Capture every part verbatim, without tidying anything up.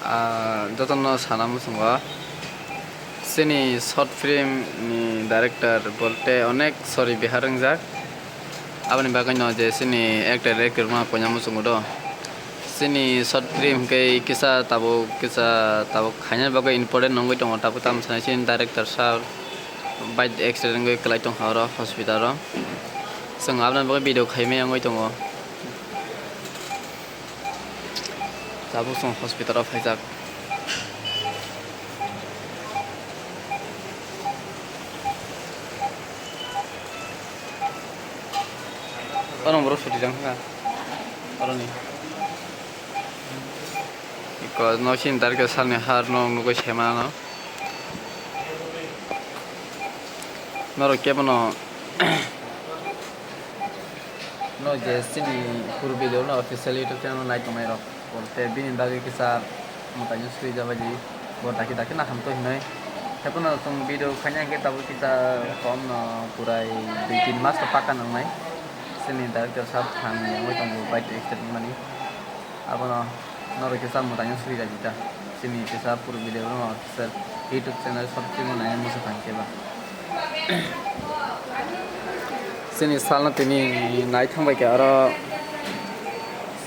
Ah, jotono sana muchungo, chini short film ni director bolte onek sori bihar wngjak. Aboni bagwi no je chini actor actor ma koina muchungo do. Chini short film hwnkhe kisa tabuk, kisa tabuk khaina bagwi important wngwi tongo, tabuk tamo sanai chini director sir bike accident wngwi kwlai tongkha oro hospital o. Chwng aboni bagwi video khaimani wngwi tongo. Tabuk chwng hospital o phaijak. Oro borok suti jang kha. Oroni. Iko no sin darke salni har no nugui se mano. Norok kebono no je chini purbi no official YouTube channel nai tongnai rok. Bolte bini bagwi kisa mwtaino suri jabaidi, bo dakti dakti no hamtwi hinwi. Haiphano chwng video khaina hinkhe tabuk kisa kom no purai dui tin mas to paka nangnai. Chini director sab thang wngwi tongo bike accident wngmani. Abono norok kisa mwtaino suri jaidi ta. Chini kisa purbi no official YouTube channel short film naina muchung thang khe ba. Chini salno tini nai thang bai kha oro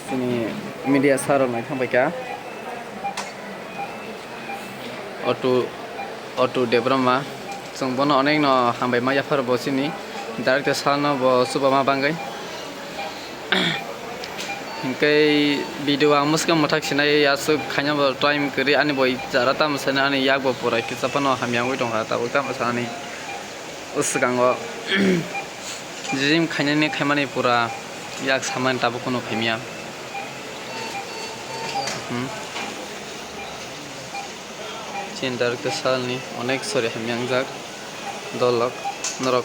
chini media sir rok nai thang bai kha. Auto, Auto Debbarma, chwng bono onek no hambai ma yaphar bo chini director salno bo chuba ma bangwi. Hinkhe video ang mwswkang mwthak sinai aswk khaina bo time kwrwi ani bo jara tamo sanai ani yak bo pura kisa phano hamya wngwi tongkha tabuk tamo sanani o swkango gym khainani khaimani pura yak samani tabuk kunu khaimya. Hmm. Chini director salni onek sori hamya wngjak dolok norok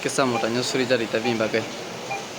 kisa mwtaino suri jari ta bini bagwi.